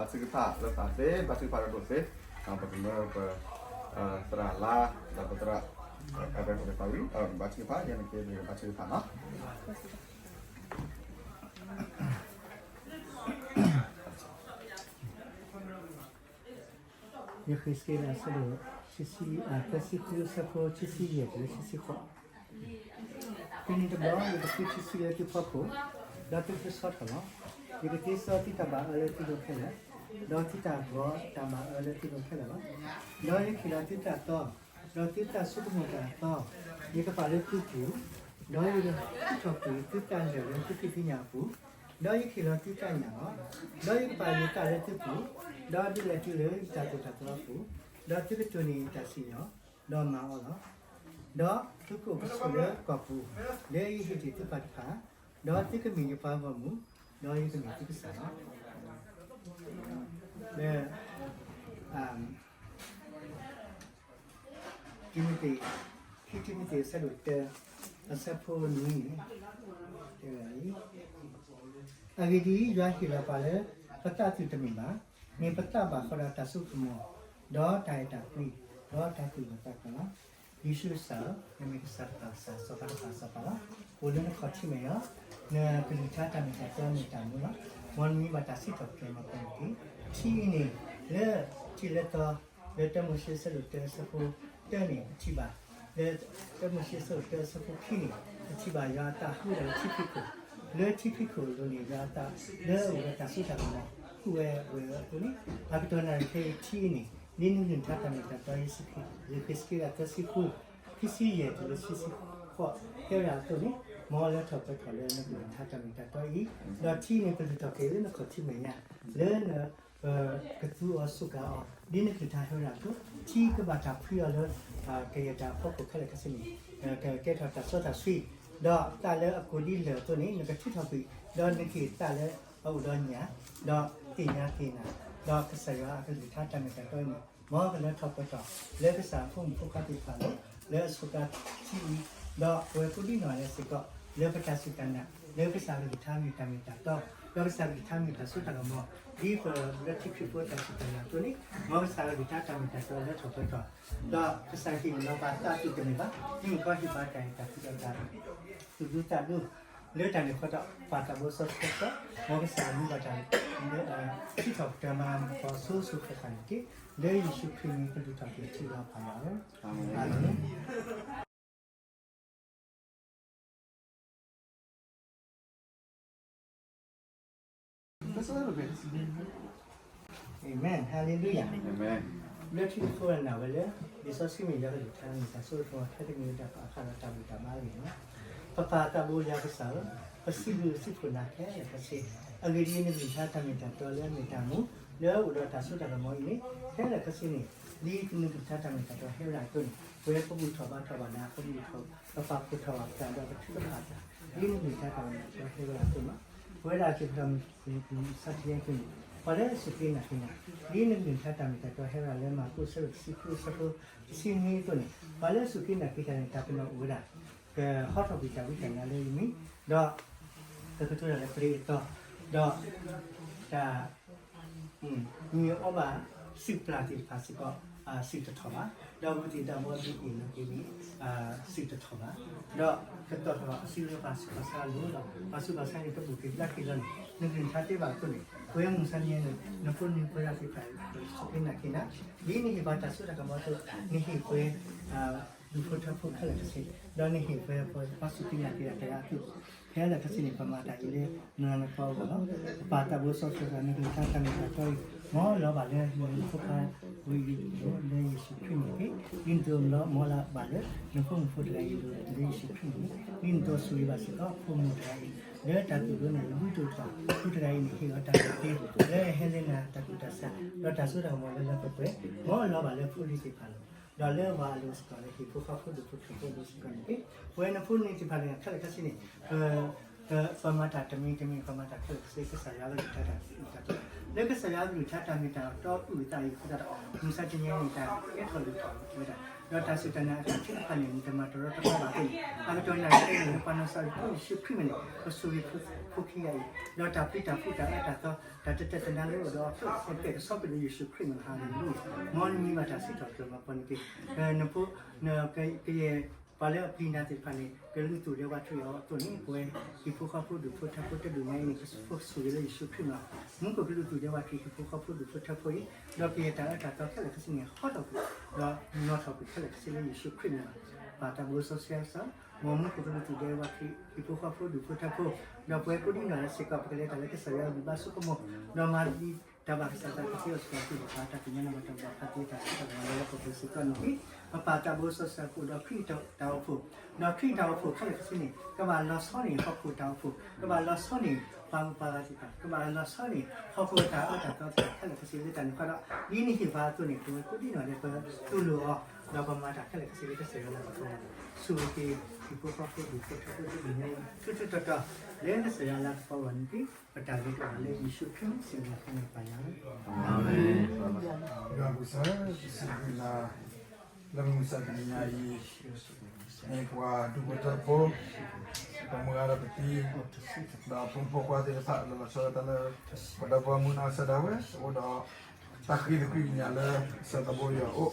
ဘါထုကဖၣ်လၢသးသ့, ဘါထုကဖၣ်လၢဒိၣ်သ့, ပကမၢပသရၣ်လါ, ဒီးပသရၣ်, အဝဲပကသးဝံၣ်, ဘါထုကဖၣ်, ယဲန့ၣ်က့ ပဘါထုကဖၣ်နီၤ. ယဃ့းစက့လး အဆၢဒိၣ်, သၢဆံဃု အဆၢဖိ ခံဆံယဲၢ်တုၤလၢ ခံဆံဃိး. တုၤနံၤတဘျီ ယကဃုထံဆူလၢသုဖီခိၣ်, ဒီးသုကတဆီထီၣ်လီၤ. ယကသ့စီသုတၢ်ဘၣ်အၢလၢသုလိၤခဲလၢာ်, ဒီးသုတၢ်ဂီၤတၢ်ဘၣ်အၢလၢသုလိၤခဲလၢာ်လီၤ. ဒီးယကဟ့ၣ်လီၤသုတၢ်သီ, ဒီးသုတၢ်ဆိကမိၣ်တၢ်အသီ, ယကပာ်လၢသုပူၤ, ဒီးယကထုးထီၣ်ကွံာ်သုတၢ်လၢာ်လၢသုဖံးသုညၣ်အပူၤ, ဒီးယကဟ့ၣ်လီၤသုတၢ်ညၣ်လီၤ. ဒီးယကပာ်ယသးလၢသုပူၤ, ဒီးဒုးလဲၤသုလၢယတၢ်သိၣ်တၢ်သီအပူၤ, ဒီးသုကတိၢ်န့ၢ်ယတၢ်စံၣ်ညီၣ်, ဒီးမၤအီၤလီၤ. ဒီးသုကအိၣ်ကဆိးလၢကီၢ်ပူၤ, လၢယဟ့ၣ်တ့ၢ်သုပၢ်တဖၣ်, ဒီးသုကမ့ၢ်ယပှၤဂီၢ်မုၢ်, ဒီးယကမ့ၢ်သုကစၢ်လီၤ. လၢ တံၤမသ့း, ခံတံၤမသ့း အဆၢဒိၣ်တၢ, အဆၢဖိနွံန့ၣ်, တဲဝဲဒ်အံၤ, အဂ့ၢ်ဒ်အံၤ, ယွၤဟ့ၣ်လီၤပှၤလၢ ပသးအသွံၣ်တမ့ၢ်ဘၣ်, မ့ၢ်ပသးဘၣ်ဃးဒီးတၢ်စိကမီၤ, ဒီးတၢ်အဲၣ်တၢ်ကွံ, ဒီးတၢ်သူၣ်ဂၢၢ်သးကျၢၤလီၤ. ယ့ၣ်ၡူးကစၢ်ဧၢ, နမ့ၢ်ကစၢ်တဖၣ်ကစၢ်, စီၤပၤတဖၣ်စီၤပၤလီၤ. အိၣ်လၢနခီၣ်ထံးမဲာ်ညါ, နကလုၢ်ကထါတၢ်မ့ၢ်တၢ်တီမ့ၢ်တၢ်မူလီၤ. မ်နမံဘၣ်တၢ်စံးထီၣ်ပတြၢၤမၤပှဲၤန့ၣ်တက့ၢ်. ထံအံၤန့ၣ်, လၢထံးလၢသီ, လၢတၢမိၤၡ့အဆၢဒိၣ်တၢ အဆၢဖိတၢန့ၣ် ပထံၣ်ဘၣ်, လၢတၢမိၤၡ့အဆၢဒိၣ်တၢ အဆၢဖိခံန့ၣ်, ပထံၣ်ဘၣ်ယွၤအသးဟူဝဲဒၣ်လၢထံဖံးခိၣ်, လၢထံဖံးခိၣ်အလိၤန့ၣ် ယွၤအသးလၢအအိၣ်ဒီးတၢ်စိတၢ်ကမီၤ ဟူးဝဲဝဲအသိးန့ၣ်, အကတီၢ်နၣ်ရံၣ်ခဲအံၤထံအံၤန့ၣ်, ဒ်နကလုၢ်ကထါတၢ်မ့ၢ်တၢ်တီ ယ့ၣ်ၡူးခရံာ်, ယဃ့းစက့လး သၢဆံဃု, ခံဆံယဲၢ်တုၤလၢ ခံဆံဃိး ဟဲဝဲဒၣ်အသိးန့ၣ်, မ်လၢထီၣ်ပှဲၤထီၣ်လၢနကလုၢ်ကထါတၢ်မ့ၢ်တၢ်တီအံၤ, ဒီးထံန့ၣ် ပလုၢ်ထီၣ်က့ၤလၢနခီၣ်ထံးမဲာ်ညါ, လၢန ပကသူအီၤစူးကါအီၤ, ဒ်နကလုၢ်ကထါဟဲဝဲဒၣ်အသိး, ထံကဘၣ်တၢ်ဖှံအီၤလၢ ကယဲၢ်တၢ်ဖီခိၣ်ခဲလၢာ်ခဲဆ့န့ၣ်, ကကဲထီၣ်တၢ်စီတၢ်ဆှံ, ဒီးသးလၢအကိၢ်ဒ်လၢၢ်အသိးန့ၣ် နကထုးထီၣ်ကွံာ်, ဒီးနကဟ့ၣ်သးလၢအအိၣ်ဒီးညၣ်, ဒီးသ့ၣ်ညါက့ၤနၤ, ဒီးကစၢ်ယွၤအကလုၢ်ကထါတၢ်မ့ၢ်တၢ်တီအံၤန့ၣ်, မ်ကလၢထီၣ်ပှဲၤထီၣ် လၢကစၢ်အဖိမုၣ်ဖိခွါသ့ၣ်တဖၣ်လၢ လၢအဆိးကါထံအံၤ, ဒီးပဝဲကိးဒံနီၢ်ဂၤဒဲးစ့ၢ်ကီး လၢပတၢ်စူၢ်တၢ်နာ်, လၢကစၢ်အကလုၢ်ကထါမ့ၢ်တၢ်မ့ၢ်တၢ်တီ, ဒီးကစၢ်အကလုၢ်ကထါမ့ၢ်တၢ်စိတၢ်ကမီၤ, ဒ်ပလၢထံခရံာ်ဖိတၢ်စူၢ်တၢ်နာ်အသိးန့ၣ်, မ်ကစၢ်အကလုၢ်ကထါတၢ်မ့ၢ်တၢ်တီလၢထီၣ်ပှဲၤထီၣ်, ဒီးကစၢ်ဟ့ၣ်လီၤပှၤသးအသွံၣ်တမ့ၢ်ဘၣ်, မ့ၢ်ကီဟ့ၣ်ပှၤတၢ်အဲၣ်တၢ်ကွံဒီးတၢ်သူၣ်ဒူသးဒူ လၢတၢ်န့ၣ်အဃိဒီး ပၢ်သးဘိစီဆှံ, မ်ကစၢ်မံဘၣ်တၢ်လၢ စံးထီၣ်ပတြၢၤမၤပှဲၤအီၤစိၤစိၤဃၣ်ဃၣ်န့ၣ်တက့ၢ်. လၢယ့ၣ်ၡူးခရံာ်အမံၤ ပလုၢ်ထီၣ်က့ၤထံဒီးပၢ်ယွၤဧၢ, အၤမ့ၣ်. Amen, hallelujah. လၢခံတခိၣ်နၢ်ဝဲလၢ လံာ်စီဆှံမ့ၢ်ယွၤကလုၢ်ကထါန့ၣ် တၢ်စိတၢ်ကမီၤခဲကနံၣ်အံၤ တၢ်ပာ်ဃာ်ဒီးတၢ်ဘူၣ်တၢ်ဘါအဂ့ၢ်န့ၣ်လီၤ. ပပၢ်သးဘိယွၤကစၢ်ဧၢ, ပစံးဘျုးစံးဖှိၣ်နၤခဲလၢာ်ခဲဆ့, အဂ့ၢ်ဒ်အံၤ နကလုၢ်ကထါတၢ်မ့ၢ်တၢ်တီလၢအမ့ၢ်တၢ်မူ, လၢအအိၣ်ဒီးတၢ်စိတၢ်ကမီၤအံၤန့ၣ် ခဲလၢာ်ခဲဆ့န့ၣ်, ဒ်နကလုၢ်ကထါတၢ်မ့ၢ်တၢ်တီဟဲဝဲဒၣ်အသိးန့ၣ်, ပဝဲပဘူၣ်ထီၣ်ဘါထီၣ်ဘၣ်နၤ, ပဘူၣ်ထီၣ်, ပပာ်ဖှိၣ်ထီၣ်ဘၣ်ပသးဒီးပထုကဖၣ်အသး, ဒ်နကလုၢ်ကထါတၢ်မ့ၢ်တၢ်တီဟဲဝဲဒၣ်အသိးန့ၣ်, ပဝဲဒၣ်စ့ၢ်ကီး မုၢ်ဆါတနံၤအံၤန့ၣ်, ပှၤလၢအစူၢ်က့ၤနာ်က့ၤနၤ, ဒ်နကလုၢ်ကထါတၢ်မ့ၢ်တၢ်တီဟဲဝဲဒၣ်လၢမၢ်ကူးအဆၢဒိၣ်တဆံဃုအဆၢဖိတဆံနွံအသိးန့ၣ်, ပှၤလၢအစူၢ်က့ၤနာ်က့ၤတၢ်န့ၣ် တၢ်ပနီၣ်အိၣ်ဝဲဒၣ်, ကဟီထီၣ်ကွံာ်တၢ်ဝံတၢ်နါလၢယမံၤ, ဒီး ကကတိၤတၢ်လၢပရ့အသီ, ဒီး တၢ် မ့ၢ်အီၣ်ဘၣ်စံာ်ပျၢ်သ့ၣ်တဖၣ်စ့ၢ်ကီး စံာ်တထီၣ်ဘၣ်, ဒီးဝံသ့ၣ်တၢ်ဘီဒုးအ့ၣ်လိာ်က့ၤန့ၣ် စံာ်တထီၣ်ဘၣ်, ဒီးကတီၢ်ထီၣ်အစုလၢပှၤဆူးပှၤဆါအလိၤဒီး ပှၤဆူးပှၤဆါန့ၣ် တဘူၣ်က့ၤဘျါက့ၤလီၤန့ၣ်, နကလုၢ်ကထါတဲဘၣ်အသိးန့ၣ်, ပဝဲမုၢ်မဆါတနံၤအံၤန့ၣ် နဖိနွံပဝဲဒၣ်သ့ၣ်တဖၣ် စူၢ်က့ၤနာ်က့ၤနၤ, ဒ်နဟ့ၣ်ပှၤတၢ်စိတၢ်ကမီၤအသိး, နဟ့ၣ်ပှၤ ဒူၣ်ဖိထၢဖိခဲလၢာ်ခဲဆ့, ဒီးနဟ့ၣ်ပှၤ ပှၤစူၢ်က့ၤနာ်က့ၤတၢ်အသိး ခဲလၢာ်ခဲဆ့န့ၣ် ပမၤတၢ်အံၤလၢနၤနပှၤအဂီၢ်လီၤ. ပပၢ်သးဘိစီဆှံ နကလုၢ်ကထါတၢ်မ့ၢ်တၢ်တီအံၤ မ်လီၤဘၣ်လၢနဖိခွါဝံၤအံၤ လၢယ့ၣ်ၡူးခရံာ်အမံၤတက့ၢ်. ဒ်န့ၣ်အသိး မ်လီၤဘၣ်လၢ နဖိမုၣ်ဖိတဂၤအံၤ လၢယ့ၣ်ၡူးခရံာ်အမံၤ, ဒ်န့ၣ်အသိး ဆိၣ်ဂ့ၤဘၣ်စ့ၢ်ကီး ဖိမုၣ်တဂၤအံၤ လၢတၢ်သိၣ်လိန့ၣ် ယဘူၣ်တိၢ်ထီၣ် ဖိတဂၤအံၤန့ၣ် ဟ့ၣ်အီၤတၢ်ကူၣ်သ့ လၢအဟဲလၢနၤတၢ်ကူၣ်တၢ်ဆး ဒီးတၢ်စိတၢ်ကမီၤလၢလၢပှဲၤပှဲၤ, မ်လီၤဘၣ်လၢဖိလံၤသ့ၣ်တဖၣ်လီၤ. ဒီးလၢပှၤအလိၤစ့ၢ်ကီး လၢဟံၣ်ဖိဃီဖိဒူၣ်ဖိထၢဖိအလိၤစ့ၢ်ကီးန့ၣ်တက့ၢ်. ပဝဲနဖိန့ၣ်သ့ၣ်တဖၣ်န့ၣ် ခဲလၢာ်ခဲဆ့န့ၣ် ပမၤတၢ်တမံၤတမံၤ ပမၤတၢ်ခဲလၢာ်ခဲဆ့ ကစၢ်ယွၤကလုၢ်ကထါတၢ်မ့ၢ်တၢ်တီ, လၢကစၢ်ယွၤကလုၢ်ကထါတၢ်မ့ၢ်တၢ်တီအုၣ်အသးအံၤအဃိသတးဒီး မုၢ်မဆါတနံၤအံၤန့ၣ် တၢ်ကဲထီၣ်လိၣ်ထီၣ်ဝဲဒၣ် ဒီးတၢ်စူၢ်တၢ်နာ်အတၢ်ခဲလၢာ်တဖၣ်န့ၣ် နတမၤတရီတပါဘၣ်အဃိန့ၣ်, အကတီၢ်နၣ်ရံၣ်ခဲအံၤန့ၣ် ပှၤနီၢ်ကစၢ်ဒၣ်ဝဲယ့ၣ်ၡူးခရံာ်မ့ၢ်န့ၣ် ပဆိၣ်ဂ့ၤဖိခံဂၤအံၤ, ဒီးတၢ်ပျံၤတၢ်ဖုးတၢ်အၢတၢ်သီ တၢ်တတဲာ်တနါလၢအိၣ်ဒီးအဖျၢၣ်ခဲလၢာ်ခဲဆ့ ကဆီတလဲယ့ၣ်ၡူးခရံာ်မ့ၢ်န့ၣ်, ဟါလ့လူယၤ, မ်နမံၤဘၣ်တၢ်စံးထီၣ်ပတြၢၤမၤပီန့ၣ်တက့ၢ်. နဖိ ကယဲၢ် ပှၤလၢအပျံၤနၤသ့ၣ်တဖၣ်န့ၣ် ကလုၢ်သူၣ်ဒဲဝးထူအီၤအသိးန့ၣ် ပဝဲဟံၣ်ဖိဃီဖိဒူၣ်ဖိထၢဖိတဒူၣ်ညါအံၤန့ၣ် ပဆိၣ်ဂ့ၤလၢယ့ၣ်ၡူးခရံာ်မ့ၢ်န့ၣ်, မူခိၣ်ကလုၢ်သူၣ်ဒဲဝးထူဟံၣ်ဖိဃီဖိဒူၣ်ဖိထၢဖိအံၤ, ဒီးကယဲၢ်တၢ်အၢတၢ်သီခဲလၢာ်ခဲဆ့န့ၣ် ဟီထီၣ်ကွံာ်, ဒီးနီၣ်ထီၣ်ကွံာ်ခဲလၢာ်ခဲဆ့လၢယ့ၣ်ၡူးခရံာ်မ့ၢ်န့ၣ်, ပၢ်သးဘိစီဆှံကစၢ်, မ်မူခိၣ်ကလုၢ်သူၣ်ဒဲဝးထူဟံၣ်ဖိဃီဖိဒူၣ်ဖိထၢဖိ, ဒီးပဝဲကိးဒံနီၢ်ဂၤဒဲးစ့ၢ်ကီး ပကလဲၤတၢ်လၢကစၢ်ယွၤအဘျုးဘၣ်ဆိကမိၣ်, ဒီးမၤဒ်တၢ်ဘၣ်ကစၢ်သးကသ့အီၤစ့ၢ်ကီး ပဘၣ်ပာ်တၢ်သ့ၣ်ညါန့ၣ် ဘၣ်တၢ်ဘၣ်ဖးသ့တၢ်စံးထီၣ်ပတြၢၤလၢပပှဲၤစ့ၢ်ကီးန့ၣ်တက့ၢ်. ပပၢ်သးဘိစီဆှံအဃိ ဒီးခရံာ်တၢ်အိၣ်ဖှိၣ်, ဒီးခရံာ်တၢ်အိၣ်ဖှိၣ်ခဲလၢာ်ခဲဆ့န့ၣ် ကဘၣ်လီၤဆီန့ၢ်ဟီၣ်ခိၣ်တၢ်အိၣ်ဖှိၣ်, ကဘၣ်လီၤဆီန့ၢ်ပှၤဂုၤပှၤဂၤသ့ၣ်တဖၣ်, ကဘၣ်လီၤဆီန့ၢ်ဟီၣ်ခိၣ်တၢ်အၢတၢ်သီသ့ၣ်တဖၣ်ခဲလၢာ်ခဲဆ့လၢတၢ်န့ၣ်ဃီဒီး ဒ်နဟ့ၣ်ပှၤအသိးန့ၣ် ပဝဲကိးဒံနီၢ်ဂၤဒဲး ပတူၢ်လိာ်အီၤ, ဒီးပမၤတၢ်ခဲလၢာ်ခဲဆ့လၢကစၢ်ယွၤအလၤကပီၤအဂီၢ်, ဆိၣ်ဂ့ၤက့ၤဟံၣ်ဖိဃီဖိဒူၣ်ဖိထၢဖိဒ်န့ၣ် ထူးထူးတီၤတီၤ လၢကစၢ်ယွၤအလၤကပီၤအဂီၢ်န့ၣ်တက့ၢ်. ပတၢ်ဂ့ၤတအိၣ်လၢယ့ၣ်ၡူးခရံာ်စံးဘျုး ယွၤပူၤစၢၤ, လၢမုၢ်မဆါတနံၤညါအံၤ, န့ၣ်ပှၤဒူၣ်ဖိထၢဖိ, ပမုၢ်ဂၤဒီးပသံ, ဒီးဖိမုၣ်ဖိခွါသ့ၣ်တဖၣ် လီၤလီၤဆီဆီတၢ်လၢ ပဒီပုၢ်ဝဲၢ်မုၢ်နီၢ်ကစၢ်ဒၣ်ဝဲ အိၣ်ဒီး တၢ်ဃ့သကွံာ်ကညးလၢ ကစၢ်သးဘိယွၤအအိၣ်,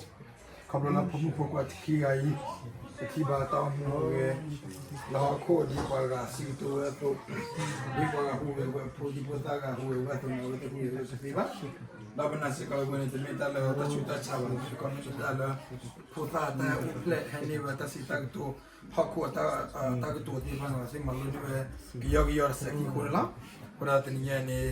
ခီဖျိလၢဖိမုၣ်ဖိခွါတခံဂၤအံၤ, ပထံၣ်ဘၣ်တၢ်အိၣ်မူအိၣ်ဂဲၤ လၢဟီၣ်ခိၣ်ဒ်ပှၤဂၤစံးကတိၤဝဲအသိး, ဒ်ပှၤဂၤဟူးဂဲၤဝဲအဖိ ဒ်ဖိသၣ်ဂၤဟူးဂဲၤဝဲအသိးန့ၣ် အဝဲသ့ၣ်ဟူးဂဲၤဝဲတသ့ဘၣ်. ဒီးပနာ်စ့ၢ်ကီးလၢပဝဲန့ၣ် တမ့ၢ်တၢ်လၢတၢ်ဆူးတၢ်ဆါဘၣ်, စ့ၢ်ကီးမ့ၢ်တၢ်လၢ ဖိသၣ်တၢ်အိၣ်ဖျဲၣ်ဟဲန့ၢ်ဝဲတၢ်စံးတၢ်ကတိၤ, ဟီၣ်ခိၣ်အတၢ်ကတိၤသ့ၣ်တဖၣ်န့ၣ် ပှၤသ့ၣ်မၤလိန့ၢ်ဝဲ ကယီကယီတစဲးခံအဃိန့ၣ်လီၤ. အဃိဒီးတနံၤညါအံၤန့ၣ်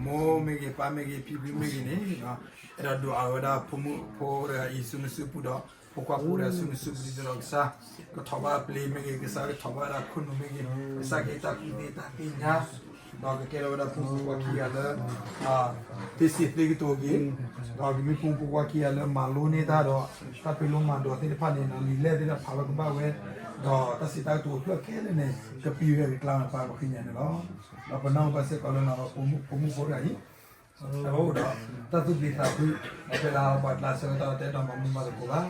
မိၢ်မ့ၢ်ဂ့ၤ ပၢ်မ့ၢ်ဂ့ၤ ဖံဖုမ့ၢ်ဂ့ၤန့ၣ် အဲၣ်ဒိးဒုးအီၤဝဲဒၣ်ဖိမုၣ်ဖိတဂၤအံၤ ဆူမုၢ်ဆူပူၤဒီး ဖိခွါဖိတဂၤဆူမုၢ်ဆူပူၤ ဒ်သိးဒီးကစၢ် ကထီၣ်ဘၣ်အပျ့ၤမ့ၢ်ဂ့ၤ ကစၢ်ကထီၣ်ဘၣ်ဝဲဒၣ်ခိၣ်နူာ်မ့ၢ်ဂ့ၤ ကစၢ်ကဟ့ၣ်တၢ်ကူၣ်သ့တၢ်သ့ၣ်ညါ ဒီးကကဲထီၣ်ဝဲဒၣ်ဖိမုၣ်ဖိခွါခံဂၤလၢ သ့စံးသ့ကတိၤက့ၤ, ဒီးကမ့ၢ်ဖိမုၣ်ဖိခွါခံဂၤလၢမၤလိန့ၢ်တၢ်ဒီး တၢ်ဖံးလိမၤဒိးသ့ၣ်တဖၣ်န့ၣ် လံာ်လဲၢ်သ့ၣ်တဖၣ်ဖးဝဲကဘၣ်ဝဲ, ဒီးတၢ်စံးတၢ်ကတိၤဖျၢၣ်ခဲလၢာ်န့ၣ် ကပံၤဝဲကကျါန့ၣ် ပၢ်ပဃ့ကညးန့ၣ်လီၤ. ဒီးပနီၢ်ကစၢ်စ့ၢ်ကီးလၢနီၢ်ဒီးဖိမုၣ်ဖိခွါတဂၤအံၤ အအိၣ်ဒီး တၢ်သူၣ်ဖှံသးခု ဒီးဖဲလၢပှၤကျါဆၢကတီၢ်တအဲၣ်ဒိးမၤမူမၤသကိးဘၣ်,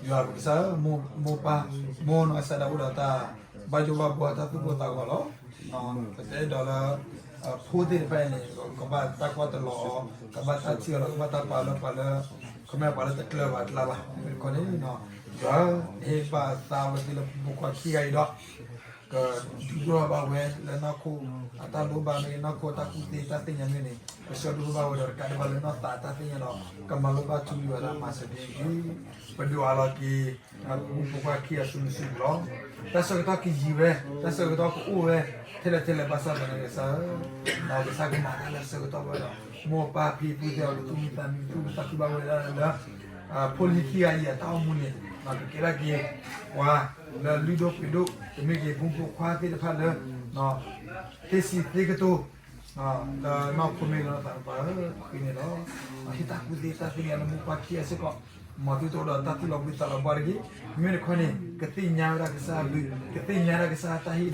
ယွၤပကစၢ်ဧၢ မိၢ်ပၢ် မိၢ်နီၢ်ကစၢ်ဒၣ်အိၣ်ဒီးတၢ်ဘၣ်ယိၣ်ဘၣ်ဘှီတၢ်သူၣ်ကိၢ်သးဂီၤလီၤ. ပတအဲၣ်ဒိးလၢ ဖိသ့ၣ်တဖၣ်အံၤန့ၣ် ကဘၣ်တၢ်ကွၢ်တလီၤအီၤ, ကဘၣ်တၢ်ထံၣ်အီၤဒီး ကဘၣ်တၢ်ပာ်လၢပှၤလၢ ကမ့ၢ်ပှၤလၢတကျၢၤဘၣ်အကျါဘၣ်. မ့ၢ်တခီန့ၣ် ယွၤ နဟ့ၣ်ဘၣ်သါဝဲသ့ၣ်လၢဖိမုၣ်ဖိခွါခံဂၤအံၤဒီး ကဒုးဒိၣ်ထီၣ်ဘၣ်ဝဲလၢနီၢ်ခိအတၢ်လိၣ်ဘၣ်မ့ၢ်ဂ့ၤ နီၢ်ခိတၢ်ကူၣ်သ့တၢ်သ့ၣ်ညါမ့ၢ်ဂ့ၤန့ၣ် ကဆှၢဒိၣ်ထီၣ်ဘၣ်ဝဲဒီးတကးဒံးဘၣ်လၢနီၢ်သးတၢ်သ့ၣ်ညါဒီး ကမၤလိဘၣ်ထူလွံၢ်ဝဲဒၣ်မၤစၢၤက့ၤအံၤ, ပဒုးအးလီၤက့ၤ ဖိမုၣ်ဖိခွါခံဂၤဆူမုၢ်ဆူပူၤလီၤ. တၢ်ဆၢကတီၢ်ကယံာ်ဝဲ, တၢ်ဆၢကတီၢ်ကအိၣ်ဝဲ ထဲလဲၣ်ထဲလဲၣ်ဘၣ်ဆၣ်သနာ်က့ကစၢ်ဧၢ, ဒီးကစၢ်ကမၤတၢ်လၢဆၢကတီၢ်ဝဲဒီး မိၢ်ပၢ်ဖံဖုသ့ၣ်အီၤကသူၣ်မံသးမံ ကသူၣ်ခုသးခုဘၣ်ဝဲဒၣ်လၢ ဖိလံၤခံဂၤအံၤအတၢ်အိၣ်မူန့ၣ် ကကဲထီၣ်က့ၤ ပှၤလၢလုၢ်ဒိၣ်ပှ့ၤဒိၣ် ကမ့ၢ်က့ၤဖိမုၣ်ဖိခွါသ့ၣ်တဖၣ်လၢ သ့စံးသ့ကတိၤ လၢနီၢ်ခိမ့ၢ်လၢနီၢ်သးတပၤဧၢ ပဃ့န့ၣ်လီၤ. ဟ့ၣ်တၢ်ကူၣ်သ့တၢ်သ့ၣ်ညါလၢမိၢ်ပၢ်ခံဂၤစ့ၢ်ကီး မ်သုတအိၣ်ဒီးတၢ်သူၣ်လီၤဘှံးသးလီၤဘှါတဂ့ၤ. မ့မ့ၢ်တခီန့ၣ် ကသ့ၣ်ညါဝဲဒၣ်ကစၢ်အဘျုး ကသ့ၣ်ညါဒၣ်ကစၢ်တၢ်ဟ့ၣ်ဒီး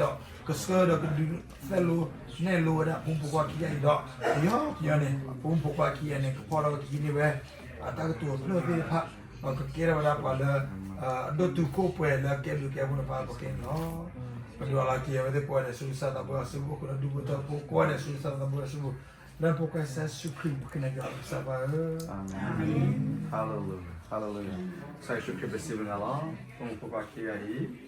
ကဆှၢဒီးကဒုးသိၣ်လိနဲၣ်လိဝဲဒၣ်ဖိမုၣ်ဖိခွါခံဂၤအံၤဒီး ပယီၤပယီၤန့ၣ် ဖိမုၣ်ဖိခွါခံဂၤန့ၣ် ကဖီၣ်ထီၣ်ကဟံးန့ၢ်ဝဲ အတၢ်ကတိၤအဖျၢၣ်သ့ၣ်တဖၣ် ဒီးကကဲထီၣ်ဝဲဒၣ်ပှၤလၢ အဒိၣ်တုာ်ခိၣ်ပှဲၤလၢကဲဘျုးကဲဖှိၣ်န့ၣ် ပပဃ့န့ၣ်လီၤ. ပဒုးအးလီၤက့ၤအဝဲသ့ၣ်ကိးဂၤဒဲးဆူကစၢ်သးဘိအစုပူၤ ဃုာ်ဒီးဒူဖိထၢဖိကိးဂၤဒဲးဆူကစၢ်သးဘိအစုပူၤ လၢဖိခွါကစၢ်ယ့ၣ်ၡူးခရံာ်ပဃ့န့ၣ်က့ၤအီၤကစၢ်ပၢ်ဧၢ. အၤမ့ၣ်. Hallelujah, hallelujah. ကစၢ်ယ့ၣ်ၡူးခရံာ်ပစံးဘျုးနၤလီၤ ဖိမုၣ်ဖိခွါခံဂၤအံၤ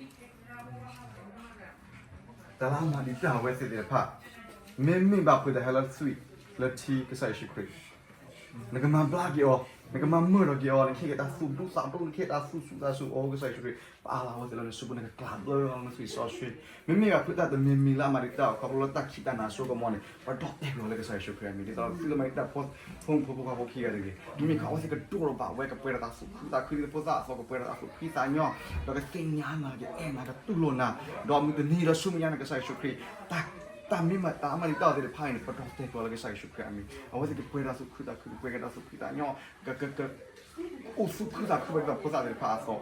တၢ်လၢအမၤဒံးတၢ်အဝဲသ့ၣ်သ့ၣ်တဖၣ် မ့မ့ၢ်ဘၣ်ဖုးတၢ်ဟဲလၢသွံၣ်လၢထံကစၢ်ယ့ၣ်ၡူးခရံာ် နကမၤဘျါက့ၤအီၤ နကမၤမုာ်ထီၣ်က့ၤအီၤ နကဟ့ၣ်က့ၤတၢ်သူၣ်ဒူသးဒူ နကဟ့ၣ်တၢ်သူၣ်ဆူၣ်သးဆူၣ် အိ ကစၢ်ယ့ၣ်ၡူးခရံာ် ပအးလီၤအဝဲသ့ၣ်လၢနစုပူၤ နကကျးဘျၢလီၤနသွံၣ်စီဆှံ မ့မ့ၢ်ဘၣ်ဖုးတၢ်တမံၤမံၤလၢအမၤဒံးတၢ်အီၤခီဖျိလၢတၢ်ခံးတၢ်နၤအစိကမီၤန့ၣ် ပဒိးတဲာ်က့ၤအီၤလၢကစၢ်ယ့ၣ်ၡူးခရံာ်အမံၤ ဒ်သိးဒီးသုလၢမၤဒံးတၢ်ဖိ ဖိမုၣ်ဖိခွါဖိခံဂၤတဂ့ၤ မ့မ့ၢ်ခီအဝဲသ့ၣ်ကဒိၣ်ထီၣ်ဘၣ်ဝဲ ကပှဲၤဒီးတၢ်သူၣ်ခုသးခုသ့ၣ်တဖၣ်သ့ၣ် ကပှဲၤဒီးတၢ်သူၣ်ဖှံသးညီ ဒီးကသ့ၣ်ညါနၤ ကအဲၣ်နၤ ကတူၢ်လိာ်နၤ ဒီးမုၢ်တနံၤဒီးဆူမဲာ်ညါန့ၣ် ကစၢ်ယ့ၣ်ၡူးခရံာ် တၢ်မ့ၢ်မၤတၢ်မၤဒံးတၢ်အီၤသ့ၣ်တဖၣ်အံၤန့ၣ် ပဒိးတဲာ်က့ၤအီၤလၢကစၢ်ယ့ၣ်ၡူးခရံာ်အမံၤ အဝဲသ့ၣ်ကပှဲၤဒီးတၢ်သူၣ်ခုသးခု ကပှဲၤဒီးတၢ်သူၣ်ဖှံသးညီ က က က အိၣ်သူၣ်ခုသးခုဝဲဒ်သိးဖိသၣ်သ့ၣ်တဖၣ်အသိး,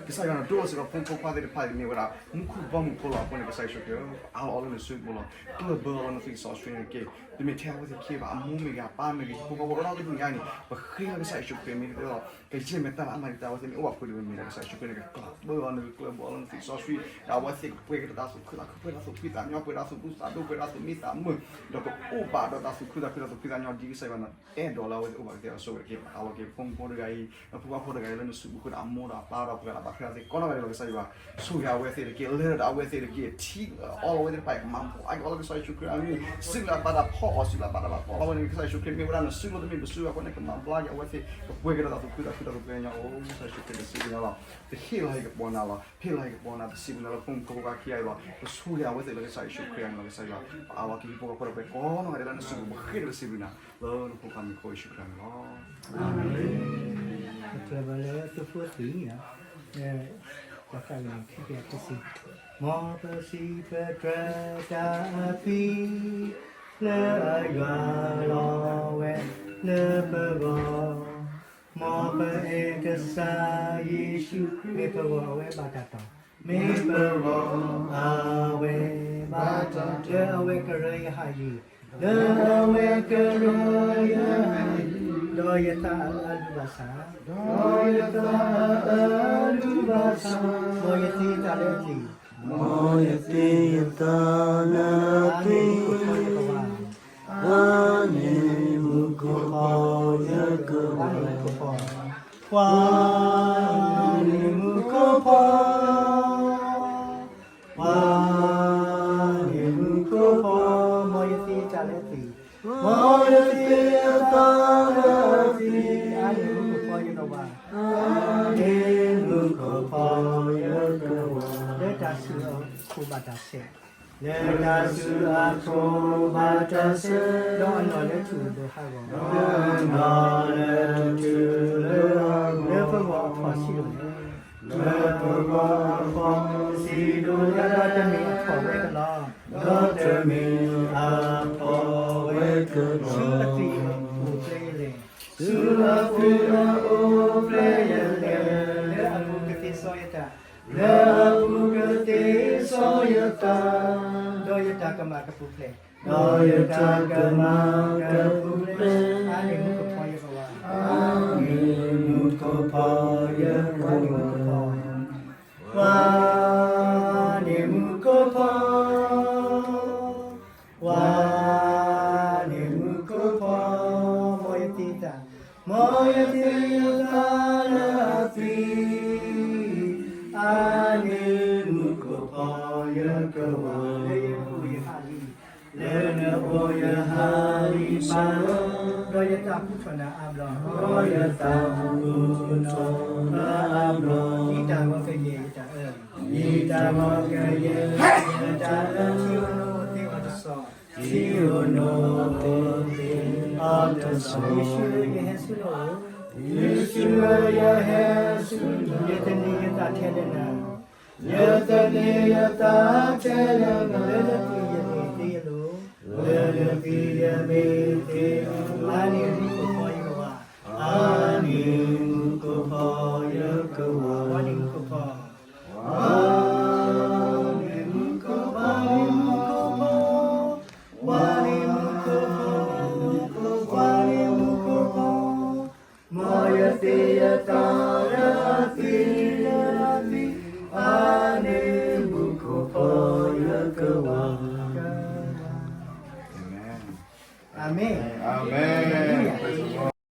ဒီးကစၢ်ယွၤန့ၣ် ဒိၣ်ထီၣ်စ့ၢ်ကီးဖိမုၣ်ဖိခွါသ့ၣ်တဖၣ်အံၤ မ့ၢ်ဝဲဒၣ်မူခိၣ်ဘီမုၢ်ဖိလီၤ. အဃိန့ၣ် ကစၢ်ယ့ၣ်ၡူးခရံာ်ဧၢ, ပအၢၣ်လီၤအီလၢနစုပူၤလီၤ. ကျၢၢ်ဘၢအီၤလၢနသွံၣ်စီဆှံန့ၣ်တက့ၢ်. တမ့ၢ်ထဲအဝဲသ့ၣ်ခံဘၣ်, အမိၢ်မ့ၢ်ဂ့ၤ, အပၢ်မ့ၢ်ဂ့ၤ, ဟံၣ်ဖိဃီဖိဒီတကလုာ်ညါန့ၣ် ပဃ့လၢကစၢ်ယ့ၣ်ၡူးခရံာ်အမံၤ ဒ်သိး ကယဲၢ်မ့ၢ်တၢ်လၢအမၤဒံးတၢ်အဝဲသ့ၣ်န့ၣ် အိၣ်ဘၣ်ဖုးဒံးဝဲမ့ၢ်ဒီး ကစၢ်ယ့ၣ်ၡူးခရံာ်န့ၣ် ကကျၢၢ်ဘၢအီၤလၢနသွံၣ်စီဆှံ, ဒီးအဝဲသ့ၣ်ကပှဲၤကဒီးတၢ်သူၣ်ခုသးခု, ပှဲၤတၢ်သူၣ်ဖှံသးညီ, ပှဲၤတၢ်သူၣ်ဒူသးဒူ, ပှဲၤတၢ်သူၣ်မံသးမုာ်, ဒီးကအိၣ်ဘၣ်ဒီးတၢ်သူၣ်ခုသးခု, တၢ်သူၣ်ဖှံသးညီ ဒ်ကစၢ်ယွၤန့ၣ် အဲၣ်ဒိးလၢအဝဲသ့ၣ်အိၣ်ဘၣ်ကသ့အီၤဆိဝဲတက့ၢ်. ပအၢၣ်လီၤက့ၤဖိမုၣ်ဖိတဂၤအံၤ ဒီးဖိခွါဖိတဂၤအံၤ လၢနစုပူၤအဃိဒီး အမိၢ်ဒီးအပၢ်ဒီးပှၤဒီးဘၣ်ဃးဒီးသ့ၣ်ကိးနီၢ်ဂၤဒဲးလီၤ. ကစၢ်ယွၤ ဆိၣ်ဂ့ၤအဝဲသ့ၣ်တက့ၢ်, လၢဒီးအဝဲသ့ၣ်တက့ၢ်, ထံအီလီၤဝဲသ့ၣ်တဖၣ်အံၤ ကမၤဘျါက့ၤအီၤလၢကစၢ်ယ့ၣ်ၡူးခရံာ်အမံၤ, စုလၢအဘၣ်တၢ်ဖီၣ်အီၤ, စုလၢအဘၣ်တၢ်ဘၣ်ဖီၣ်လီၤဝဲန့ၣ် ကစၢ်ယ့ၣ်ၡူးခရံာ်မ့ၢ်ဝဲဒၣ်နစုလိၤ တမ့ၢ်ပစုအဃိန့ၣ် ကမၤဘျါက့ၤအဝဲသ့ၣ်, ကပှဲၤကဒီးတၢ်သူၣ်ခုသးခု တၢ်သူၣ်ဖှံသးညီအိၣ်, ကစၢ်ယ့ၣ်ၡူးခရံာ် ပစံးဘျုးနၤလီၤ. ပဟ့ၣ်လီၤဟ့ၣ်ကပီၤနၤလီၤ, ဟ့ၣ်လီၤဟ့ၣ်ကပီၤနၤတစံးဘျုးနၤလၢဖိမုၣ်ဖိခွါခံဂၤအံၤလီၤ. ပဆိၣ်ဂ့ၤအဝဲသ့ၣ်လၢကစၢ်ယ့ၣ်ၡူးခရံာ်အမံၤလီၤ. ကစၢ်ယွၤ ပအၢၣ်လီၤက့ၤဟံၣ်ဖိဃီဖိဒီးပှဲၤကိးနီၢ်ဂၤဒဲးလၢနစုပူၤ, ပဃ့ဒီးပစံးဘျုးနၤ လၢနဖိခွါမံၤဃိယ့ၣ်ၡူးခရံာ်အမံၤလီၤ. အၤမ့ၣ်. ပတြၢၤဘၣ်လၢသုးဖိသံၣ်, လၢ ပှၤသးဝံၣ်န့ၣ် ခံကယၤခံဆံ, မ်ပစံးပတြၢၤတၢ်အသွံၣ် လၢအယွၤလီၤဝဲလၢပဂီၢ်, မ်ပအဲၣ်ကစၢ်ယ့ၣ်ၡူးခရံာ် မ့ၢ်ပဂီၢ်အဝဲဘၣ်တၢ်တီၢ်, မ့ၢ်ပဂီၢ်အဝဲဘၣ်တၢ်တီၢ်, လၢအဝဲကရၢယဟးယံၤ, လၢအဝဲကရၢယဟးယံၤ, ဒီးယသးအအၢလူၤဘၣ်ဆၣ်, ဒီးယသးအအၢလူၤဘၣ်ဆၣ်, မ်ယသ့ယသးလၢအသွံၣ်, မ်ယသ့ယသးလၢအသွံၣ်, အၤမ့ၣ်, မူခိၣ်ဖီယကဝၤ, ပှၤန့ၣ်မူခိၣ်ဖီ ပှၤန့ၣ်မူခိၣ်ဖီ, မ်ယသ့ယသးလၢအသွံၣ်, မ်ယသ့ယသးလၢအသွံၣ်, အၤမ့ၣ်မူခိၣ်ဖီယကဝၤ, အၤမ့ၣ်မူခိၣ်ဖီယကဝၤ, လၢတၢ်ဆူးအခိၣ်ဘၣ်တၢ်ဆဲး, လၢတၢ်ဆူးအခိၣ်ဘၣ်တၢ်ဆဲး, ဒီးအနီၢ်လၢထူၣ်လၢဟးဂီၤ, ဒီးအနီၢ်လၢထူၣ်လၢဟးဂီၤ, လၢပဂီၢ်အခီၣ်ဆံးဒိၣ်န့ၣ် လၢပဂီၢ်အခီၣ်ဆံးဒိၣ်, ဒီးတမ့ၢ်အဖှီၣ်ဝဲကလီ, ဒီးတမ့ၢ်အဖှီၣ်ဝဲကလီ, ဆူအသွံၣ်အအိၣ်ဖျဲၣ်လဲၣ်, ဆူအသွံၣ်အအိၣ်ဖျဲၣ်လဲၣ်, လၢအပူၤကသ့စီယသး, လၢအပူၤကသ့စီယသး, ဒီးယတၢ်ကမၣ်ကပူၤဖျဲး, ဒီးယတၢ်ကမၣ်ကပူၤဖျဲး, အၤမ့ၣ်မူခိၣ်ဖီယကဝၤ, အၤမ့ၣ်မူခိၣ်ဖီယကဝၤ, ပှၤန့ၣ်မူခိၣ်ဖီ ပှၤန့ၣ်မူခိၣ်ဖီ, မ်ယသ့ယသး, မ်ယသ့ယသးလၢအသွံၣ်, အၤမ့ၣ်မူခိၣ်ဖီယကဝၤ, လၢယအိၣ်ယဟးလံ, လၢနအိၣ်ယဟးလံဘၣ်, ဒီးယသးဘူၣ်ထီၣ်နၤအါဘျီ, ဒီးယသးဘူၣ်ထီၣ်နၤအါဘျီ, ဒ်တၢ်ဂီၤကယဲၢ်ယတၢ်အၢ, ဒ်တၢ်ဂီၤကယဲၢ်ယတၢ်အၢ, ထံဧိၤနိသ့အီၤတစီၤ, ထံဧိၤနိသ့အီၤတစီၤ, ယ့ၣ်ၡူးဧၢ ယဟဲဆူနအိၣ်, ယ့ၣ်ၡူးဧၢ ယဟဲဆူနအိၣ်, ယသန့ၤယသးထဲလၢနၤ, ယသန့ၤယသးထဲလၢနၤ, လၢနသွံၣ်